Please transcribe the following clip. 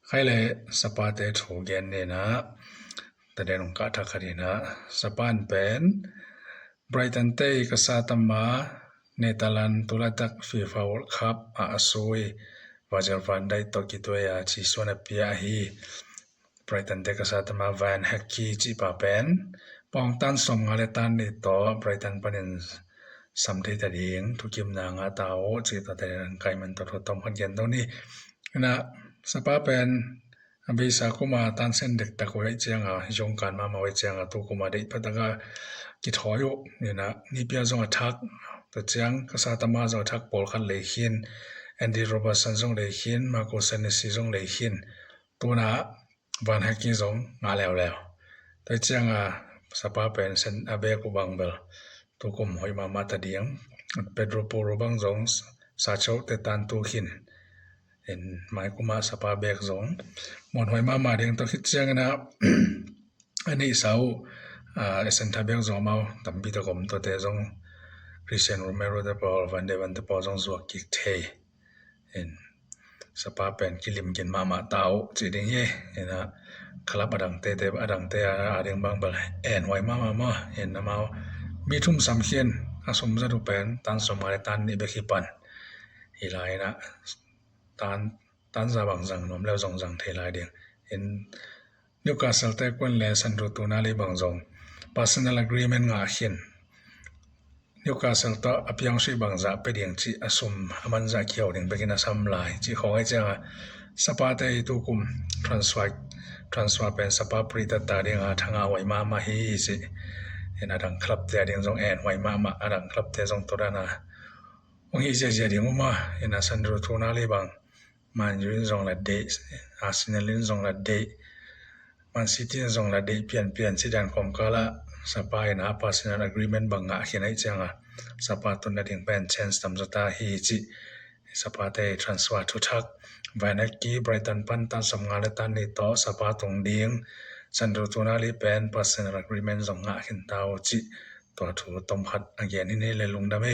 ໃຄເລ ສະປາເຕຖູແກນເນນະ ຕະເດນອົງກະທັກຄະດີນະ ສະປານເປັນ Brighton ເຕກະຊາຕະມາ Netherlands ຕຸລະຕັກ FIFA World Cup ອາອາຊຸຍ Virgil van Dijk ໂຕກິໂຕຍາ ຈີຊວນອາເປຍອາຮີ Brighton ເຕກະຊາຕະມາ Van Hecke ຈີປາແປນ ປອງຕານສົມງາແລະຕານນີໂຕ Brighton ປະເດັນ ສຳເທຕາເດງ ທຸກິມນາງາຕາໂອ ຈີຕາເຕນໄກມັນຕະໂທຕົມຄັນເກນໂຕນີ້ ນະ ສະປາແປນ ອາເບຊາກຸມາ ຕານເຊັນເດັກຕະໂກໄວຈຽງອາ ຍົງການມາມາໄວຈຽງອາ ຕູກຸມາເດປະຕະກາ ກິໂທໂຍ ນີ້ນະ ນີເປຍຈົງອາທັກ ຕະຈຽງ ກະຊາຕະມາຈົງອາທັກ ໂປລຄັດເລຄີນ ແອນດີໂຣເບີດສັນຈົງເລຄີນ ມາໂກເຊນເນຊີຈົງເລຄີນ ຕູນາ Van Hecke ຈົງງາແລ້ວແລ້ວ ຕະຈຽງອາ ສະປາແປນເຊັນອາເບກຸບັງເບລ ຕູກຸມຫອຍມາມາຕະດຽງ ເປໂດໂປໂຣບັງຈົງ ຊາໂຊເຕຕານຕູຄີນ ເຫັນມາຍກຸມາ ສະປາແບກຈົງ ໝອນຫອຍມາມາດຽງໂຕຄິດຈຽງນະ ອັນນີ້ເຊົາ ອາ ເຊັນທາແບກຈົງເມົາ ຕຳບີຕະກົມໂຕເຕຈົງ Christian Romero ຕະປອ Van de Ven ຕະປອ ຈົງ Zouhir Kikte ເຫັນ ສະປາແປນກິລິມກິນມາມາຕາໂອ ຈີດິງເຍ ເຫັນນະ ຄະລັບອາດັງເຕເຕ ອາດັງເຕ ອາ ອາດິງບັງເບລ ແອນຫວຍມາມາມາ ເຫັນນະມາວ ມີທຸມສາມເຄນ ອາສົມຈະດູແປນ ຕານສົມງາແລະຕານນີເບຄີປັນ ອີລາຍນະ ຕານ ຕານຈາບັງຈັງ ນວມແລ້ວຈົງຈັງເທລາຍເດງ ເຫັນ Newcastle ແຕກວັນແລ Sandro Tonali ບັງຈົງ Personal Agreement ງາເຂັນ Newcastle ຕະອະປຽງຊຸຍບັງຈະເປດຽງຈິອະຊຸມອະມັນຈະກ່ຽວເດງເປກິນອະຊຳລາຍ ຈິຂໍໃຫ້ເຈົ້າ ສະປາເຕຕູກຸມ transfer transfer ເປັນສະປາປຣີຕະຕາເດງອາທະງາໄວມາມາຮີຊິ ເຫັນອາດັງຄລັບເຕອເດງຈົງແອນໄວມາມາ ອາດັງຄລັບເຕຈົງໂຕດານາ ອົງຮີເຈເຈເດງອຸມາ ເຫັນອາ Sandro Tonali ບັງ Man U ຈົງລະເດ Arsenal ຈົງລະເດ Man City ຈົງລະເດ ປຽນ ປຽນ ຊິດານຄອມກາລະ ສະປາຍນະ Personal Agreement ບັງງະເຂນໃຫ້ຈາງອາ ສະປາຕົນນະດິງແປນ chance ຕຳສະຕາຮີຈິ ສະປາໄທ transfer ທຸທັກ Van Hecke Brighton ປັນຕານສຳງານ ແລະ ຕານນີໂຕ ສະປາຕົງດິງ Sandro Tonali ແປນ Personal Agreement ຈົງງະເຂນຕາໂອຈິ ຕົວທຸຕົມພັດ ອາແກນ ນີ້ ແລະ ລຸງດຳເອ.